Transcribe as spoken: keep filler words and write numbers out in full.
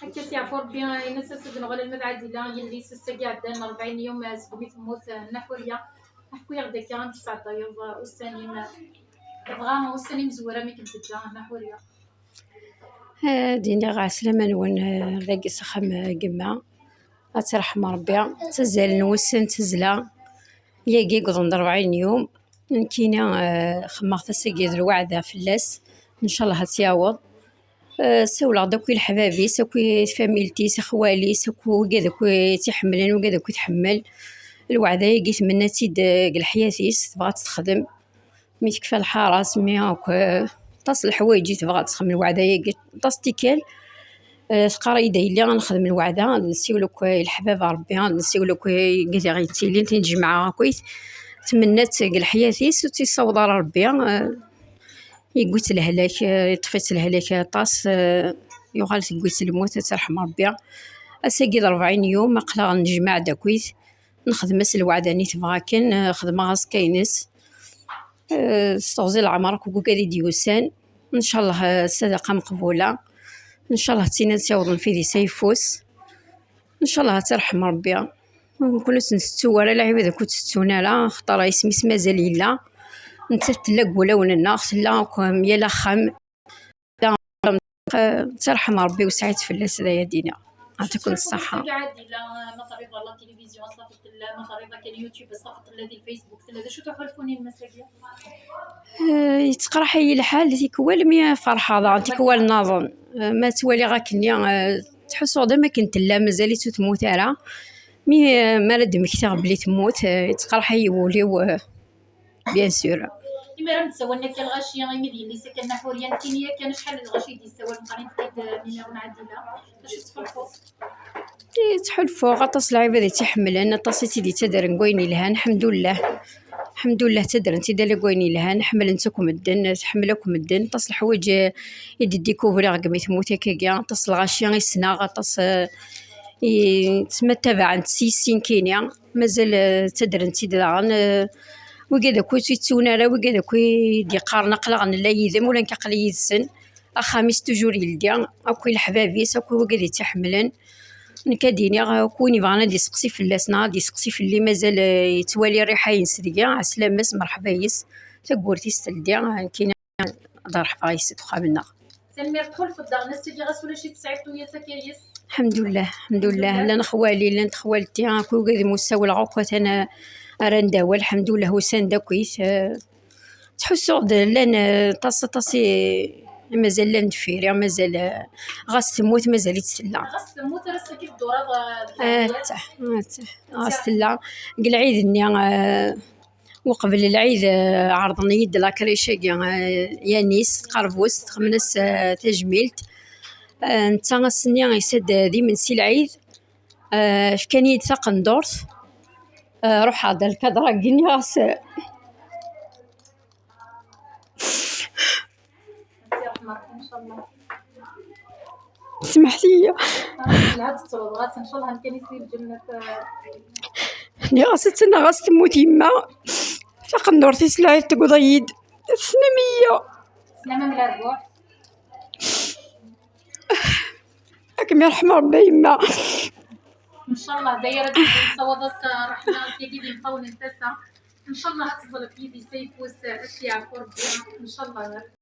Akka s yeɛfu Rebbi, ayen ass-a d-nuɣal alma d Ɛadila, yelli-s ass-agi ɛeddan rebɛin yum segmi temmut Nna Ḥuriya. Ḥku-yaɣ-d akka amek tesɛeddayeḍ ussan-im, dɣa ussan imezwura mi kem-teǧǧa Nna Ḥuriya. Ad iniɣ ɛeslama-nwen, eh, dagi s axxam, eh, n yemma. Ad tt-iṛḥem Ṛebbi. Ttazzalen wussan n tazzla. Yagi yewwḍen-d rebɛin yum. Nekkini, eh, xemmeɣ-t ass-agi d lweɛda fell-as. Ncallah ad tt-yaweḍ. Eh, ssawleɣ-d akk i leḥbab-is, akk i tfamilt-is, i xwali-s, akk wigad akk i tt-iḥemmlen, wigad akk i tḥemmel. Lweɛda-yagi tmenna-tt-id, eh, deg leḥyat-is, tebɣa ad tt-texdem. Mi tekfa lḥara, s mi akk, eh, aṭas n leḥwayeǧ i tebɣa ad texdem lweɛda-yagi, aṭas n tikkal. Eh, teqqar-iyi-d, a yelli, ad nexdem lweɛda, ad nessiwel akk i leḥbab n Ṛebbi, ad nessiwel akk i wigad i ɣ-yettilin, tinejmaɛ akkit. Tmenna-tt deg leḥyat-is, ur tt-yessaweḍ ara Ṛebbi. Eh, yewwi-tt lehlak, eh, yeṭṭef-itt lehlak aṭas, eh, yuɣal tewwi-tt lmut, ad tt-iṛḥem Ṛebbi. Ass-agi d rebɛin yum, aql-aɣ nejmaɛ-d akkit. Nexdem-as lweɛda-nni tebɣa akken, eh, xedmeɣ-as akka-ines. Eh, s teɣzi n leɛmer akk wigad i d-yusan. Ncallah, eh, ssadaqa meqbula. Ncallah d tin ad tt-yawḍen f idis ayeffus. Ncallah ad tt-iṛḥem Ṛebbi. Nekkni ur s-ntettu ara lɛibad akk ur ttettun ara, axaṭer isem-is mazal yella. Nettat tella deg wulawen-nneɣ, tella akk, eh, yal axxam. Tirḥem Ṛebbi wesɛit fell-as, d aya d-iniɣ. Ɛṭiken ṣṣeḥḥa. Ɛadila, ma terriḍ ɣer la télévision, ṣṣafi tella, ma terriḍ kan YouTube, ṣṣafi tella di Facebook, tella d acu tuḥulfun i lmas-agi? Eh, yettqerḥ-iyi lḥal tikwal, mi ferḥeɣ daɣen tikwal nniḍen. Eh, ma ttwaliɣ akkenni, eh, ttḥussuɣ-d am akken tella, mazal-itt ur temmut ara. Mi, eh, mi ara d-mmektiɣ belli temmut, eh, yettqerḥ-iyi wul-iw, eh, Bien sûr. Imir am d-sawalen akka lɣaci, imi d yelli-s akka Nna Ḥuriya, nekkini yakan acḥal n lɣaci i d-yessawalen, qqaren-t-id, eh, Mimir n Ɛadila. D acu tettḥulfuḍ? Eh, ttḥulfuɣ aṭas n lɛibad i tt-iḥemmlen, aṭas i tt-id-yettadren deg wayen yelhan, ḥemdullah. Ḥemdullah, ttadren-tt-id ala deg wayen yelhan, ḥemmlen-tt akk medden, tḥemmel akk medden, aṭas n leḥwayeǧ, eh, i d-découvriɣ deg mi temmut akkagi, aṭas n lɣaci i ssneɣ, aṭas, eh, i ttmatabɛent s yis-i nekkini. Mazal, eh, ttadren-tt-id daɣen, eh, wigad akk ur tt-yettun ara, wigad akk i d-yeqqaren aql-aɣ nella yid-m, ula nekk aql-i yid-sen. Axxam-is toujours yeldi, akk i leḥbab-is, akk i wigad i tt-iḥemmlen. Nekk ad d-iniɣ, akk win yebɣan ad yesteqsi fell-as neɣ ad yesteqsi fell-i, mazal, eh, yettwali rriḥa-ines deg-i, ɛeslama-s, merḥba yes, tawwurt-is teldi, eh, nekkini ad ṛeḥbeɣ yes deg uxxam-nneɣ. Tanemmirt, tḥulfeḍ daɣen ass-agi ɣas ulac i tesɛiḍ tuyat akka yes? Ḥemdullah, ḥemdullah. Llan xwali, llant xwalti, akk wigad umi ssawleɣ akk atan, eh, rran-d awal, ḥemdullah, usan-d akkit, eh, ttḥussuɣ-d llan, eh, aṭas, aṭas i, i mazal llan deffir-i, mazal, eh, ɣas temmut, mazal-itt tella. Ɣas temmut, ar ass-agi tduraḍ, eh, deg lɛid? Attah, attah. Ɣas tella. Deg lɛid-nni, eh, uqbel lɛid, eh, ɛerḍen-iyi-d lakric-agi, eh, Yanis, tqerbust, xemmen-as, eh, tajmilt. Eh, netta ass-nni yusa-d d imensi lɛid. Eh, fkan-iyi-d taqendurt. Eh, ruḥeɣ-d ar lkadra-agi, nniɣ-as, eh, Smeḥt-iyi. Nniɣ-as, attan ɣas temmut yemma, taqendurt-is lɛid tewweḍ-iyi-d. Tessnem-iyi. Ad kem-yerḥem Rebbi a yemma. Ncallah d aya ara d-yesɛu ṛṛeḥma tagi d imeṭṭawen n tasa. Ncallah ad teẓẓlet yid-i s ayeffus, ad s-yeɛfu Rebbi. Ncallah.